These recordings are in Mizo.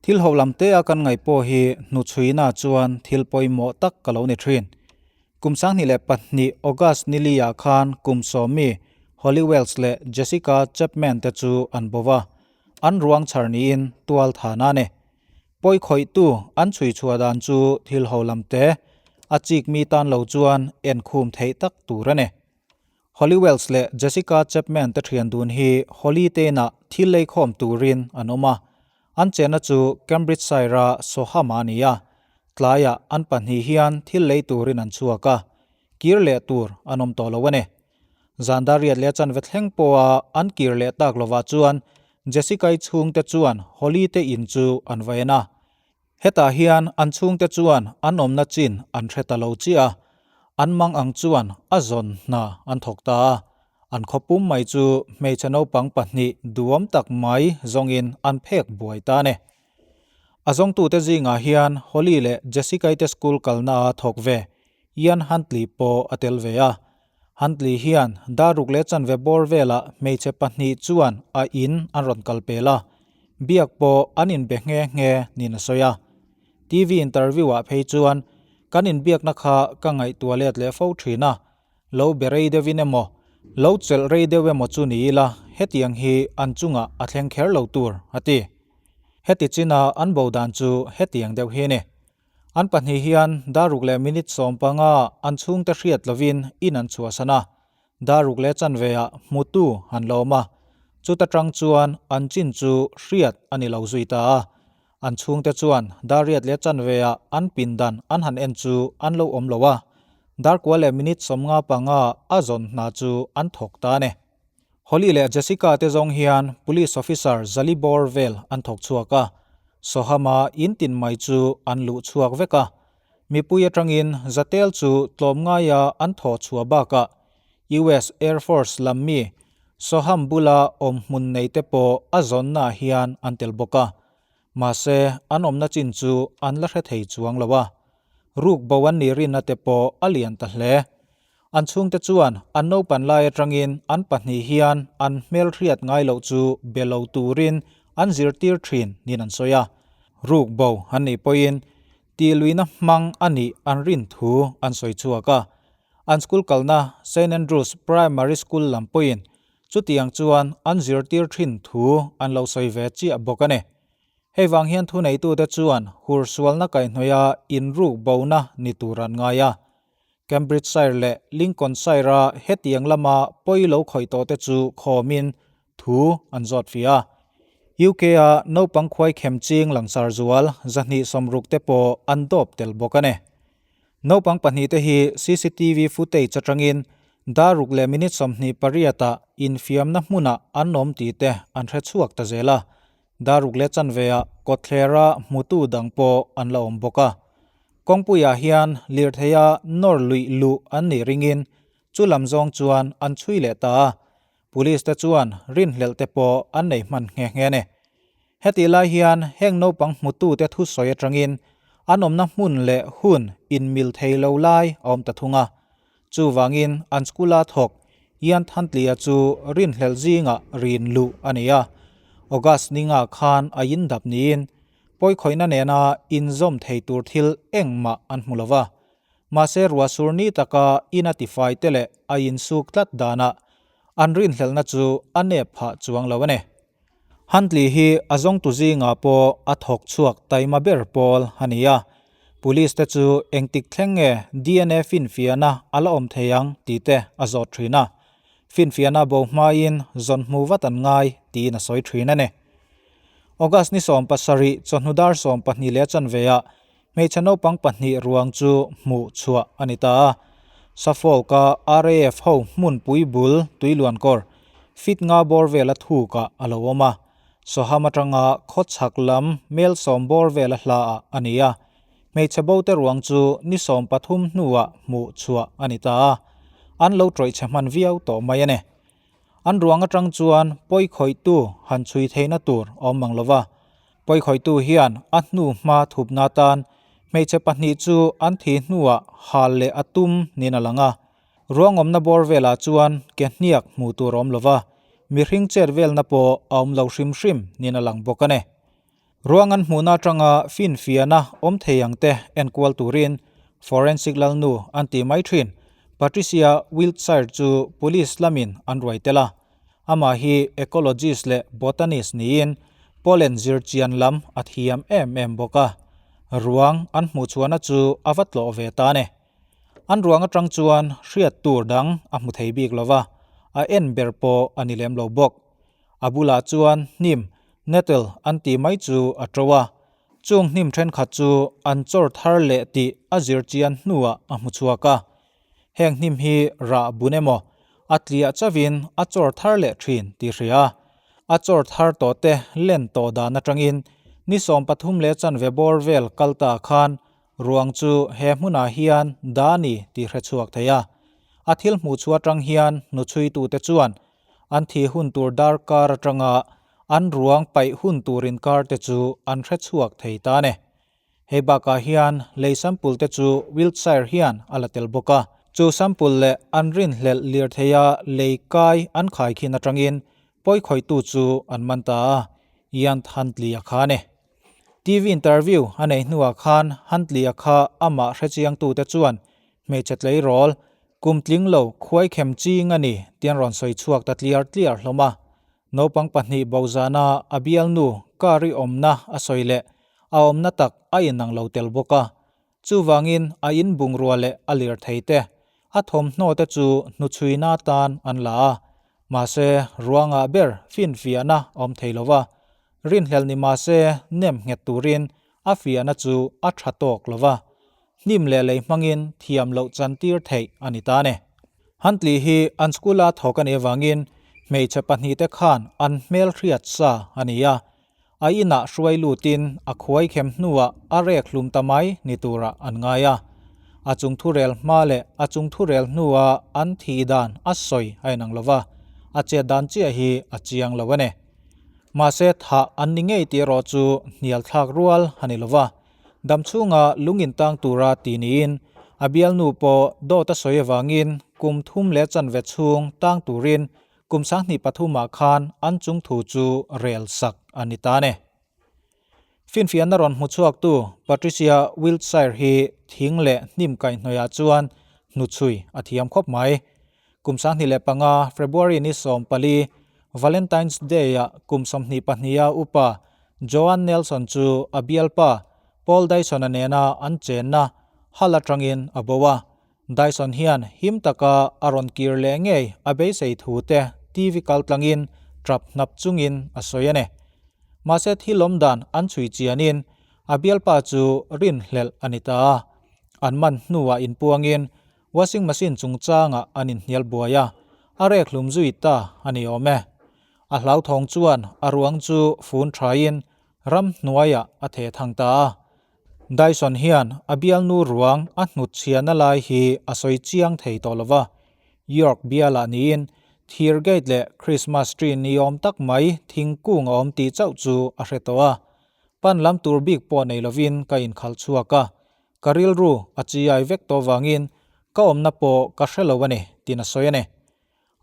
Thil ho lam te a kan ngaih pawh hi hnuchhuina chuan thil pawimawh tak ka lo ni thin. Kum 2002 August nili ah khan kum sawmi Holly Wells leh Jessica Chapman te chu an bo va, an ruang chhar niin tual than a ni. Pawi khawihtu an chhui chhuah dan chu thil ho lam te a chik mi tan lo chuan enkhum theih tak tur a ni. Holly Wells leh Jessica Chapman te thian dun hi Holly te inah thil leikhawm turin an awm a, an chenna chu Cambridgeshire-a Soham-ah a ni a. Tlaiah an pahnih hian thil lei turin an chhuak a, kir leh tur an awm tawh lo a ni. Zan dariat leh chanve thleng pawha an kir leh tak lovah chuan Jessica-i chhungte chuan Holly te in chu an va en a. Hetah hian an chhungte chuan an awmna chin an hre ta lo chiah a, an mang ang chuan a zawn hna an thawk ta a. An khaw pum mai chu hmeichhe naupang pahnih duhawm tak mai zawngin an phek buai ta a ni. A zawngtute zingah hian Holly leh Jessica-i te school kalna a thawk ve Ian Huntley pawh a tel ve a. Huntley hian daruk leh chanve bawr velah hmeichhe pahnih chuan a in an rawn kal pel a, biak pawh an inbe nghe nghe niin a sawi a. TV interview ah phei chuan kan inbiakna kha ka ngaihtuah let leh fo thin a, lo be rei deuhin emaw, lo chelh rei deuh emaw chu ni ila hetiang hi an chungah a thleng kher lo tur, a ti. Heti china an bo dan chu hetiang deuh hi a ni. An pahnih hian daruk leh minute 15 an chhungte hriat lovin in an chhuahsan a, daruk leh chanveah hmutu an la awm a, chuta tang chuan an chin chu hriat a ni lo zui ta a. An chhungte chuan dariat leh chanveah an pindan an han en chu an lo awm lo a, darkua leh minute 55 a zawn hna chu an thawk ta a ni. Holly leh Jessica te zawng hian Police Officer Zali bawr vel an thawk chhuak a, Sohama in tin mai chu an luh chhuak vek a. Mipui atangin Zatel chu tlawmngaia an thawh chhuah bakah US Air Force lam mi Soham bula awm hmun nei te pawh a zawnnaah hian an tel bawk a. Mahse, an awmna chin chu an la hre thei chuang lo a. Ruk bo an nih rinna te pawh a lian ta hle. An chhungte chuan an naupan lai atangin an pahnih hian an hmelhriat ngai loh chu be lo turin an zirtir thin niin an sawi a. Ruk bo an nih pawhin tihluihna hmang a nih an rin thu an sawi chhuak a. An school kalna Saint Andrews Primary School lam pawhin chutiang chuan an zirtir thin thu an lo sawi ve chiah bawk a ni. Hei vang hian thuneitute chuan hursualna kaihhnawih a inruk bona ni tur an ngai a. Cambridgeshire leh Lincolnshire-a hetiang lama pawi lo khawih tawhte chu khawmin thu an zawt fih a. UK-a naupang khuai khem ching langsar zual 260 te pawh an dawp tel bawk a ni. Naupang pahnihte hi CCTV footage atangin daruk leh minute 28-ah infiamna hmunah an awm tih te an hre chhuak ta zel a. Daruk leh chanveah kawtthlera hmutu dang pawh an la awm bawk a. Kawngpuiah hian lirtheia nawr luih luh an nih ringin chu lam zawng chuan an chhui leh ta a, Police te chuan rinhlelh te pawh an nei hman nghe nghe a ni. Hetih lai hian heng naupang hmutute thusawi atangin an awmna hmun leh hun inmil thei lo lai a awm ta thung a. Chuvangin an school-a thawk Ian Thantlia chu rinhlelh zingah rin luh a ni a, August ninga khan a indap niin pawikhawihna nena inzawm thei tur thil engmah an hmu lo va. Mahse ruahsur ni taka in a tifai te leh a insuk tlat danah an rinhlelhna chu a nep phah chuang lo a ni. Huntley hi a zawngtu zingah pawh a thawk chhuak taima ber pawl a ni a, Police te chu engtik thleng nge DNA finfiahna a la awm thei ang tih te a zawt thin a, finfiahna bo hmain zawn hmu vat an ngai tiin a sawi thin a ni. August ni 17 chawhnu dar 12 leh chanveah hmeichhe naupang pahnih ruang chu hmuh chhuah a ni ta a. Suffolk-a RAF ho hmunpui bul tuiluankawr fit nga bawr vela thukah a lo awm a. Soham atanga khawchhak lam mel sawm bawr vela hlaah a ni a. Hmeichhe bote ruang chu ni 13 hnuah hmuh chhuah a ni ta a. An lo tawih chhe hman viau tawh mai a ni. An ruang atang chuan pawikhawihtu han chhui theihna tur a awm mang lova. Pawikhawihtu hian a hnu hma thupna atan hmeichhe pahnih chu an thi hnuah hal leh a tum niin a lang a. Ruangawmna bawr velah chuan ke hniak hmuh tur a awm lova, mihring chet velna pawh a awm lo hrim hrim niin a lang bawk a ni. Ruang an hmuhna atanga finfiahna awm thei ang te enkual turin Forensic lalnu an ti mai thin. Patricia Wiltshire chu Police lamin an ruai tel a. Amah hi ecologist leh botanist niin pollen zirchian lam a thiam em em bawk a. Ruang an hmuhchhuahna chu a va tlawh ve ta a ni. An ruang atang chuan hriat tur dang a hmu thei bik lova, a en ber pawh a ni lem lo bawk. A bulah chuan hnim, nettle an tih mai chu a to a, chung hnim thenkhat chu an chawr thar leh tih a zir chian hnuah a hmu chhuak a. Heng hnim hi rah bun emaw, a tliah chauhin a chawr thar leh thin tih hria a. A chawr thar tawh te len tawh dan atangin ni 13 leh chanve bawr vel kal ta khan Ruang chu he hmunah hian dah a ni tih hre chhuak thei a. A thil hmuh chhuah atang hian hnuchhuitute chuan an thi hun tur darkar atanga an ruang paih hun tur inkar te chu an hre chhuak thei ta a ni. Hei bakah hian lei sample te chu Wiltshire hian a la tel bawk a. Chu sample leh an rinhlelh lirtheia lei kai an khaikhin atangin pawikhawihtu chu an man ta a, Ian Huntley-a kha a ni. TV interview a neih hnuah khan Huntley-a kha amah hrechiangtute chuan hmeichhe tleirawl, kum tling lo khuaikhem ching a ni tih an rawn sawi chhuak ta tliar tliar hlawm a. Naupang pahnih bozana a bialnu car i awmna a sawi leh a awmna tak a inang lo tel bawk a. Chuvangin a in bungrua leh a lirthei te, a thawmhnaw te chu hnuchhuina atan an la a. Mahse, ruangah ber finfiahna a awm thei lo va, rinhlelh ni mahse nem nghet turin a fiahna chu a tha tawk lo va, hnim leh lei hmangin thiam loh chantir theih a ni ta a ni. Huntley hi an school-a thawk a nih avangin hmeichhe pahnihte khan an hmelhriat sa a ni a, A inah hruai lutin a khuai khem hnuah a rek hlum ta mai ni turah an ngai a. A chung thurel hma leh a chung thurel hnua an thih dan a sawi a inang lo va, a chet dan chiah hi a chiang lo a ni. Mahse thah an ni ngei tih erawh chu hnial thlak rual a ni lo va, dam chhunga lung intang tura ti niin a bialnu pawh dawt a sawi avangin kum thum leh chanve chhung tang turin Kum 23 ah khan an chung thu chu rel sak a ni ta a ni. Finfiahna rawn hmu chhuaktu Patricia Wiltshire hi thing leh hnim kaihhnawihah chuan hnuchhui a thiam khawp mai. Kum 25 February ni 14, Valentine's Day-ah kum 22 a upa Joan Nelson chu a bialpa Paul Dyson-a nena an chenna hal atangin a bo a. Dyson hian him taka a rawn kir leh ngei a beisei thu te TV kal tlangin trap hnap chungin a sawi a ni. Mahse thil awm dan an chhui chianin a bialpa chu rinhlelh a ni ta a. An man hnuah inpuangin washing machine chungchangah an inhnial buai a, a rek hlum zui ta a ni awm e. A hlauthawng chuan a ruang chu fun thain ramhnuaiah a theh thang ta a. Dyson hian a bialnu ruang a hnutchhiahna lai hi a sawi chiang thei tawh lova, York bialah niin thir gate leh Christmas tree ni awm tak mai thingkung a awm tih chauh chu a hre tawh a. Pan lam tur bik pawh nei lovin ka inkhalh chhuak a, ka rilru a chiai vek tawh vangin ka awmna pawh ka hre lo a ni, tiin a sawi a ni.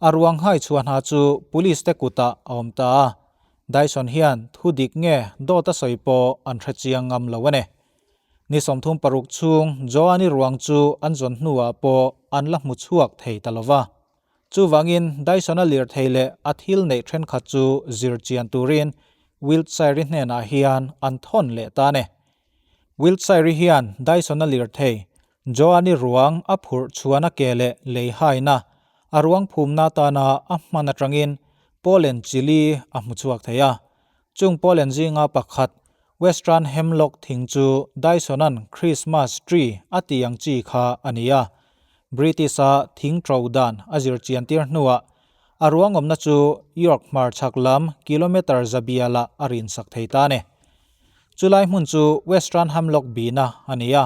A ruang hai chhuah hna chu police te kutah a awm ta a, Dyson hian thu dik nge dawt a sawi pawh an hre chiang ngam lo a ni. Ni 36 chhung Joanne-i ruang chu an zawn hnuah pawh an la hmu chhuak thei ta lo va. Chuvangin Dyson-a lirthei leh a thil neih thenkhat chu zir chian turin Wiltshire-i hnenah hian an thawn leh ta a ni. Wiltshire-i hian Dyson-a lirthei Joani ruang a phurh chhuan a ke leh lei haina, a ruang phumna atana a hman atangin Poland chili a hmu chhuak thei a. Chung Poland zinga pakhat, Western Hemlock thing chu Dyson-a'n Christmas tree a tih ang chi kha a ni a. British-a thing ṭo dan a zir chian tir hnuah a ruang awmna chu York hmarchhak lam kilometre zabialah a rinsak thei ta a ni. Chulai hmun chu Western Hemlock bihna a ni a,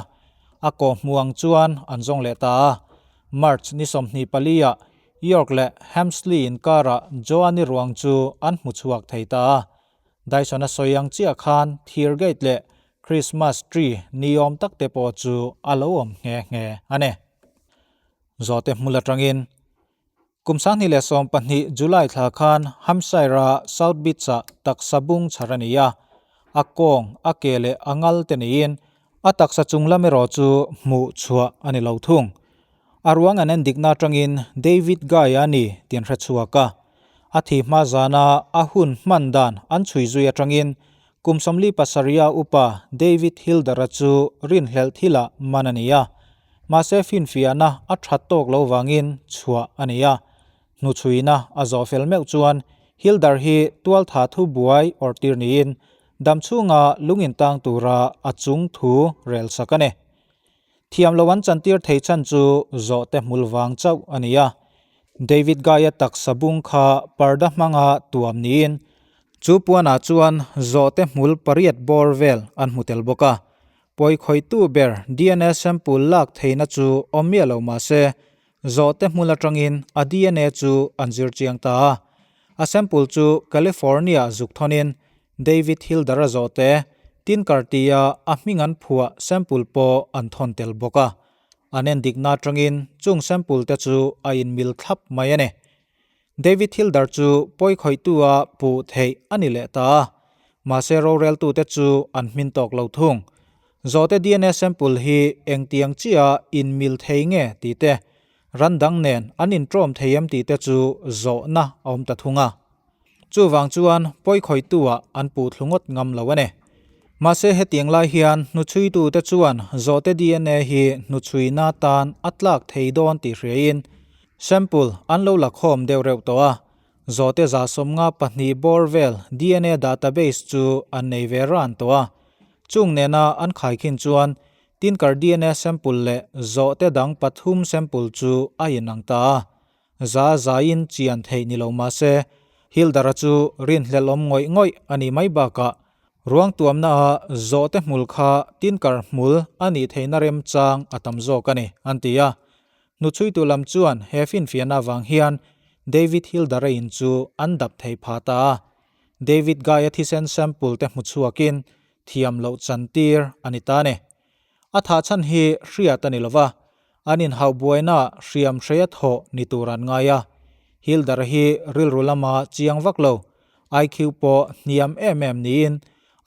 a kaw hmu ang chuan an zawng leh ta a. March ni 24 ah York leh Hemsley inkarah Joanne ruang chu an hmu chhuak thei ta a. Dyson-a sawi ang chiah khan thir gate leh Christmas tree ni awm tak te pawh chu a lo awm nghe nghe a ni. Zawhte hmul atangin Kum 2012 July thla khan Hampshire-a South Beach-ah taksa bung chhar a ni a. A kawng, a ke leh a ngal te niin a taksa chung lam erawh chu hmuh chhuah a ni lo thung. A ruang an en dikna atangin David Guy a ni tih an hre chhuak a. A thi hma zana a hun hman dan an chhui zui atangin kum 47 a upa David Hilder-a chu rinhlelh thilah man a ni a. Mahse finfiahna a that tawk lo vangin chhuah a ni a. Hnuchhuina a zawh fel meuh chuan Hilder hi tualtha thu buai awrhtir niin damchhunga lung intang tura a chung thu rel sak a ni. Thiam lo an chantir thei chhan chu zawhte hmul vang chauh a ni a. David Guy-a taksa bung kha parda hmanga tuam niin chu puanah chuan zawhte hmul pariat bawr vel an hmu tel bawk a. Pawikhawihtu ber DNA sample lak theihna chu awm miah lo mah se, zawhte hmul atangin a DNA chu an zir chiang ta a. A sample chu California zuk thawnin David Hilder-a zawhte Tinker tia a hming an phuah sample pawh an thawn tel bawk a. An endikna atangin chung sample te chu a inmil thlap mai a ni. David Hilder chu pawikhawihtu-a puh theih a ni leh ta a, mahse roreltute chu an hmin tawk lo thung. Zawhte DNA sample hi engtiang chiah inmil thei nge tih te, ran dang nen an inṭawm thei em tih te chu zawhna a awm ta thung a. Chuvang chuan pawikhawihtu-ah an puh thlu ngawt ngam lo a ni. Mahse hetiang lai hian hnuchhuitute chuan zawhte DNA hi hnuchhuina tan a tlak thei dawn tih hriain sample an lo la khawm deuh reuh tawh a. Zawhte 72 bawr vel DNA database chu an nei ve ran tawh a. Chung nena an khaikhin chuan Tinker DNA sample leh zawhte dang pathum sample chu a inang ta a. Za zaiin chian theih ni lo mah se, Hildara chu rinhlelh awm ngawih ngawih a nih mai bakah ruang tuamnaah zawhte hmul kha Tinker hmul a nih theihna remchang a tam zawk a ni, an ti a. Hnuchhuitu lam chuan he finfiahna avang hian David Hildara in chu an dap thei pha ta a. David Guy-a thisen sample te hmu chhuakin thiam loh chantir a ni ta a ni. A thah chhan hi hriat a ni lo va, an inhauh buaina hriam hreia thawh ni tur an ngai a. Hilder hi rilru lama chiang vak lo, IQ pawh hniam em em niin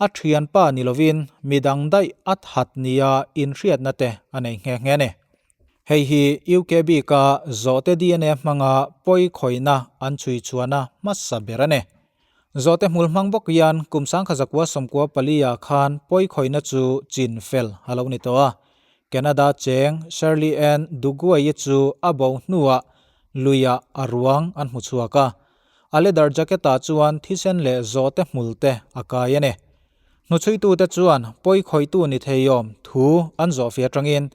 a thianpa ni lovin midang daih a that nia inhriatna te a nei nghe nghe a ni. Hei hi UK bika zawhte DNA hmanga pawi khawihna an chhui chhuahna hmasa ber a ni. Zawhte hmul hmang bawk hian kum 1994 ah khan pawi khawihna chu chin fel a lo ni tawh a. Canada cheng Shirley Ann Duguay-i chu a bo hnuah luiah a ruang an hmu chhuak a. A leather jacket ah chuan thisen leh zawhte hmul te a kai a ni. Hnuchhuitute chuan pawi khawihtu ni theiawm thu an zawhfia atangin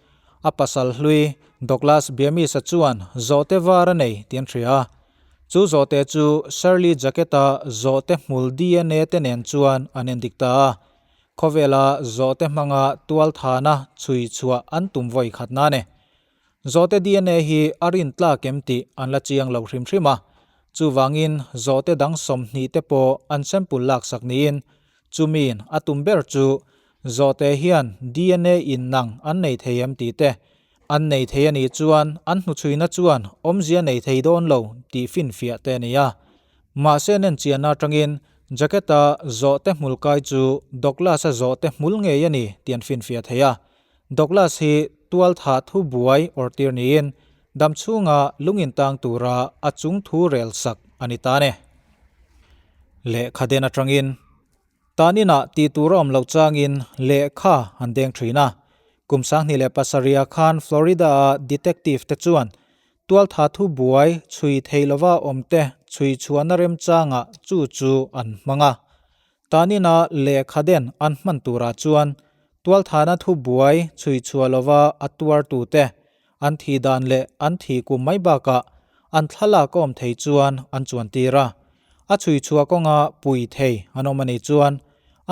a pasal hlui Douglas Bemis-a chuan zawhte var a nei tih an hria a. Chu zawhte chu Shirley Jacket-a zawhte hmul DNA te nen chuan an endik ta a. Khawvela zawhte hmanga tualthana chhui chhuah an tum vawi khatna a ni. Zawhte DNA hi a rintlak em tih an la chiang lo hrim hrim a. Chuvangin zawhte dang 20 te pawh an sample laksak niin chumiin a tum ber chu zawhte hian DNA in nang an nei thei em tih te, an nei thei a nih chuan an hnuchhuina chuan awmzia nei thei dawn lo tih finfiah te a ni a. Mahse nen chianna atangin jacket-a zawhte hmul kai chu Douglas-a zawhte hmul ngei a ni tih an finfiah thei a. Douglas hi tualthah thu buai awrhtir niin damchhunga lung intang tura a chung thu rel sak a ni ta a ni. Lehkha den atangin Taninah tih tur a awm loh changin lehkha an deng thin a. Kum 2007 ah khan Florida-a detective te chuan tualtha thu buai chhui thei lova awmte chhui chhuahna remchangah chu chu an hmang a. Tanina lehkha den an hman turah chuan tualthana thu buai chhui chhuah lova a tuartute an thi dan leh an thi kum mai bakah an thlalak awm thei chuan an chuan tir a. A chhui chhuah kawnga pui thei an awm a nih chuan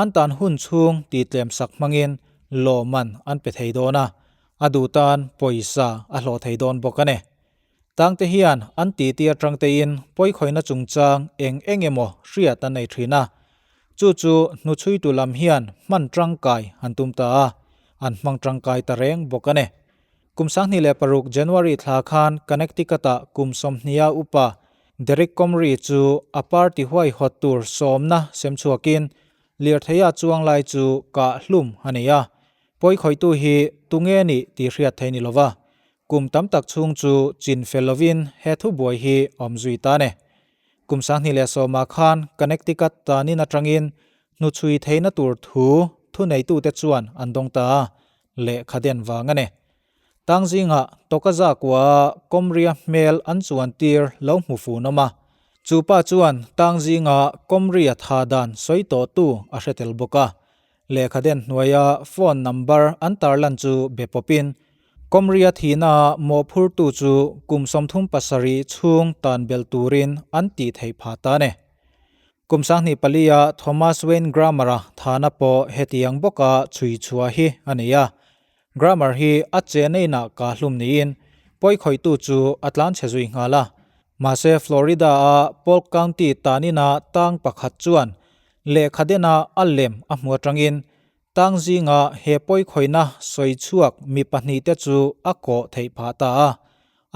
an tan hun chhung tih tlem sak hmangin lawmman an pe thei dawn a, a duh tan pawisa a hlawh thei dawn bawk a ni. Tangte hian an titi atang tein pawikhawihna chungchang eng eng emaw hriat an nei thin a, chu chu hnuchhuitu lam hian hman tangkai an tum ta a, an hmang tangkai ta reng bawk a ni. Kum 2006 January thla khan Connecticut-ah kum 20 a upa Derek Comrie chu a party huaihawt tur sawmna sem chhuakin. Lirtheia chuang lai chu kah hlum a ni a. Pawikhawihtu hi tunge nih tih hriat theih ni lova, kum tam tak chhung chu chin fel lovin he thubuai hi awm zui ta ne. Kum 2010ah khan Connecticut tanin atangin hnuchhui theihna tur thu thuneitute chuan an dawng ta a, lehkha den vang a ni. Tang zingah Tokaza kuaah Kawmria hmel an chuan tir lo hmu fun awm a. Chu pa chuan tang zingah Kawmria tha dan sawi tawhtu a hre tel bawk a. Lehkha den hnuaia phone number an tarlan chu be pawpin Kawmria thihnaah mawhphurtu chu kum 37 chhung tan belh turin an tih theih phah ta a ni. Kum 2004-a Thomas Wayne Grammer-a thana pawh hetiang bawka chhui chhuah hi a ni a. Grammer hi a chena inah kah hlum niin pawikhawihtu chu a tlanchhe zui nghal a. Mahse Florida-a Polk County tanina tang pakhat chuan lehkha dena a lem a hmu atangin tang zinga he pawikhawihna sawi chhuak mi pahnihte chu a kawh theih phah ta a.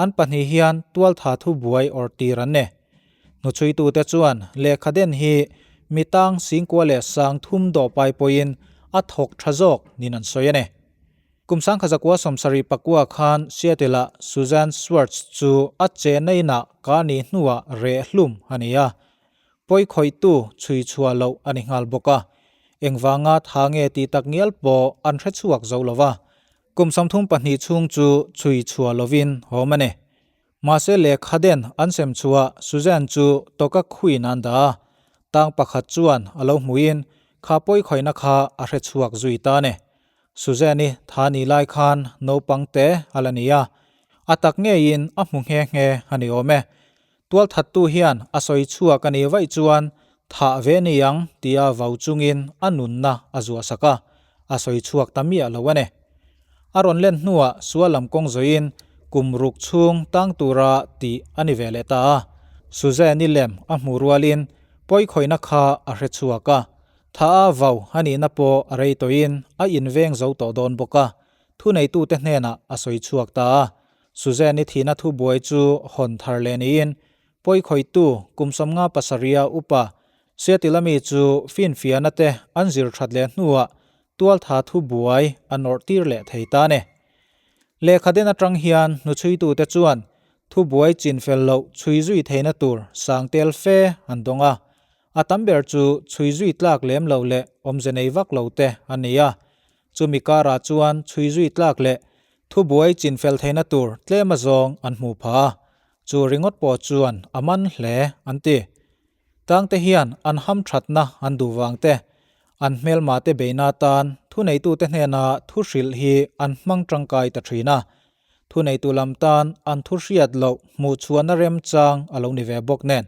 An pahnih hian tualtha thubuai awrh tir an ni. Hnuchhuitute chuan lehkha den hi mi tang singkua leh sang thum dawh pai pawhin a thawk tha zawk niin an sawi a ni. Kum 1979 khan Seattle-ah Suzanne Swartz chu a chenna inah ka nih hnuah reh hlum a ni a. Pawikhawihtu chhui chhuah loh a ni nghal bawk a. Engvanga tha nge tih tak ngial pawh an hre chhuak zo lo va. Kum 32 chhung chu chhui chhuah lovin awm a ni. Mahse lehkha den an sem chhuah Suzanne chu tawka khuin an dah a, tang pakhat chuan a lo hmuhin kha pawikhawihna kha a hre chhuak zui ta a ni. Suzanne-i tha ni lai khan naupang te a la ni a, a tak ngeiin a hmu nghe nghe a ni awm e. Tualthattu hian a sawi chhuak a nih vaih chuan thah ve ni ang tia vau chungin a nunna a zuahsak a, a sawi chhuak ta miah lo a ni. A rawn len hnuah sual lam kawng zawiin kum ruk chhung tang tura tih a ni ve leh ta a. Suzanne-i lem a hmuh rualin pawikhawihna kha a hre chhuak a, thah a vau a nihna pawh a rei tawhin a inveng zo tawh dawn bawk a, thuneitute hnenah a sawi chhuak ta a. Suzanne-i thihna thubuai chu hawn thar leh niin pawikhawihtu kum 57 upa Seattle-a mi chu finfiahna te an zir that leh hnuah tualtha thubuai a nawrh tir leh thei ta a ni. Lehkha den atang hian hnuchhuitute chuan thubuai chinfel loh chhui zui theihna tur sang tel fe an dawng a, a tam ber chu chhui zui tlak lem lo leh awmze nei vak lo te an ni a. Chumi karah chuan chhui zui tlak leh thubuai chinfel theihna tur tlem azawng an hmuh phah a, chu ringawt pawh chuan a man hle an ti. Tangte hian an hamthatna an duh vang te, an hmelmate beihna atan thuneitute hnena thu hrilh hi an hmang tangkai ta thin a. Thuneitu lam tan an thu hriat loh hmuh chhuahna remchang a lo ni ve bawk nen,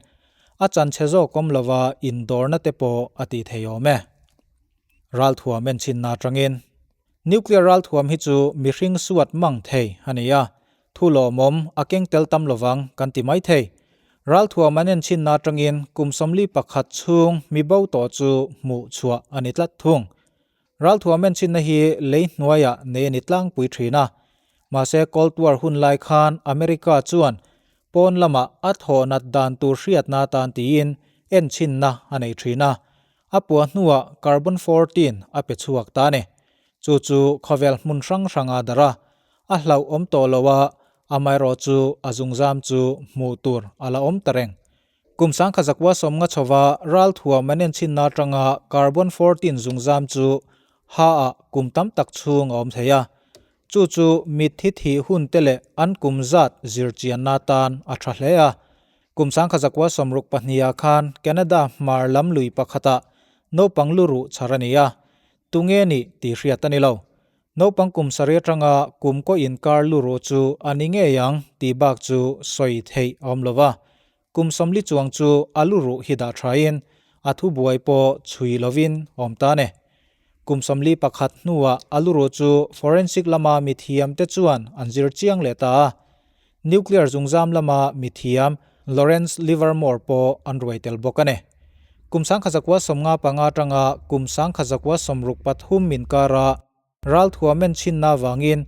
a chanchhe zawk awm lova indawrna te pawh a tih thei awm e. Ralthuam enchinna atangin Nuclear ralthuam hi chu mihring suat mang thei a ni a, thu lawmawm a keng tel tam lovang kan ti mai thei. Ralthuam an enchinna atangin kum 41 chhung mi bo tawh chu hmuh chhuah a ni tlat thung. Ralthuam enchinna hi lei hnuaiah nei a ni tlangpui thin a, mahse Cold War hun lai khan America chuan pawn lamah a thawh nat dan tur hriatna atan tiin enchinna a nei thin a, A puah hnuah carbon 14 a pe chhuak ta a ni. Chu chu khawvel hmun hrang hranga darh a, a hlauh awm tawh lo a, amaherawh chu a zungzam chu hmuh tur a la awm ta reng. Kum 1950 chhova ralthuam an enchinna atanga carbon 14 zungzam chu ha-ah kum tam tak chhung a awm thei a. Chu chu mitthi thih hun te leh an kum zat zirchianna atan a tha hle a. Kum 1962 khan Canada hmar lam lui pakhatah naupang lu ruh chhar a ni a, tunge nih tih hriat a ni lo. Naupang kum sarih atanga kum kaw inkar lu ruh chu a ni ngei ang tih bak chu sawi theih a awm lo va. Kum 40 chuang chu a lu ruh hi dah thain a thubuai pawh chhui lovin awm ta a ni. Kum 41 hnuah a lu ruh chu forensic lama mithiamte chuan an zir chiang leh ta a. Nuclear zungzam lama mithiam Lawrence Livermore pawh an ruai tel bawk a ni. Kum 1955 atanga kum 1963 inkara ralthuam enchinna avangin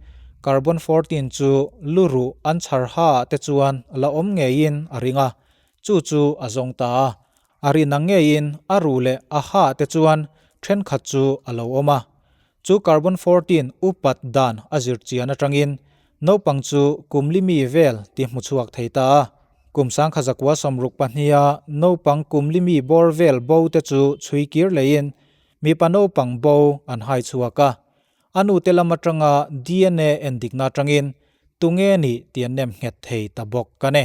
carbon 14 chu lu ruh an chhar ha ah te chuan la awm ngeiin a ring a, chu chu a zawng ta a. A rin ang ngeiin a ruh leh a ha ah te chuan thenkhat chu a lo awm a. Chu carbon 14 upat dan a zir chian atangin naupang chu kum li mi vel ti hmu chhuak thei ta a. Kum 1962-a naupang kum li mi bawr vel bo te chu chhui kir leiin mipa naupang bo an hai chhuak a. A nute lam atanga DNA endikna atangin tunge nih tih an nem nghet thei ta bawk a ni.